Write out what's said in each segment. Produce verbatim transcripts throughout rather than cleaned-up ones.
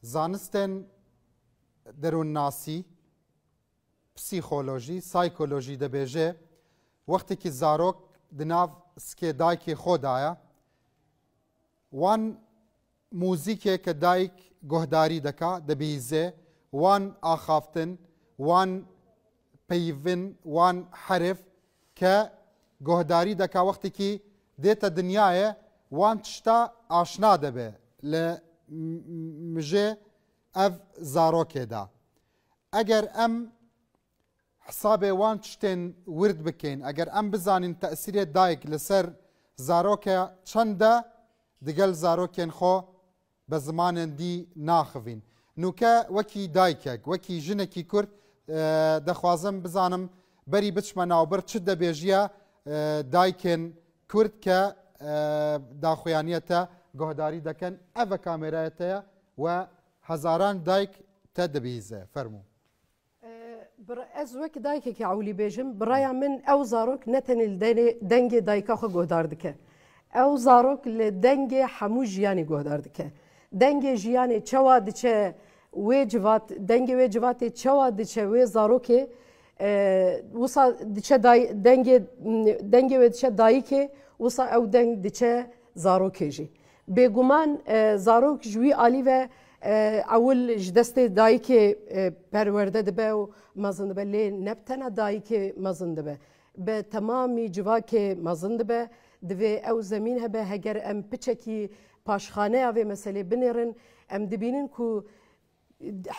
Zanistên derûnnasî, psîkolojî, saykolojî dibêje, wextekî zarok di nav sikê dayikê xwe de ye, wan mûzîkê ke dayik guhdarî dika, dibihîze, wan axaftin, wan peyvin, wan herif ke guhdarî dika wextekî dête dinyayê, wan tişta aşna dibe li m-, m-, mijê ev zarokê de. Eger em hesabê wan tiştên wird bikin, eger em bizanîn tesîrê dayik li ser zaroke çend e, digel zarokên xwe bi zimanên dî naxivîn. Nûke wekî dayikek, wekî jinekî Kurd, e, dixwazim bizanim berî biçme navbir çi dibêjiye, e, dayikên Kurd ke, e, daxuyaniye te guhdarî dikin. Ev e kamêraya te ye we hezaran dayik te dibihîze. Fermû. E, bir-, ez wek dayikekî ewilî bêjim, bi raya min ew zarok ne tenê li denê-, dengê dayika xwe guhdar dike. Ew zarok li dengê hemû jiyanê guhdar dike. Dengê jiyanê çawa diçe wê civat, dengê wê civatê çawa diçe wê zarokê, e, wisa diçe day-, dengê, dengê wê diçe dayikê, wisa ew deng diçe zarokê jî. Bêguman, e, zarok ji wî alî ve, e, ewil ji destê dayikê, e, perwerde dibe û mezin dibe, lê ne bi tena dayikê mezin dibe. Bi temamî civakê mezin dibe. Divê ew zemîn hebe, heger em piçekî paşxaneya vê meselê binêrin, em dibînin ku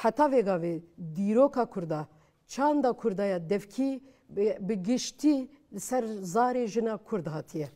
heta vê gavê dîroka Kurda, çanda Kurda ya devkî bi, bi giştî li ser zarê jina Kurd hatiye.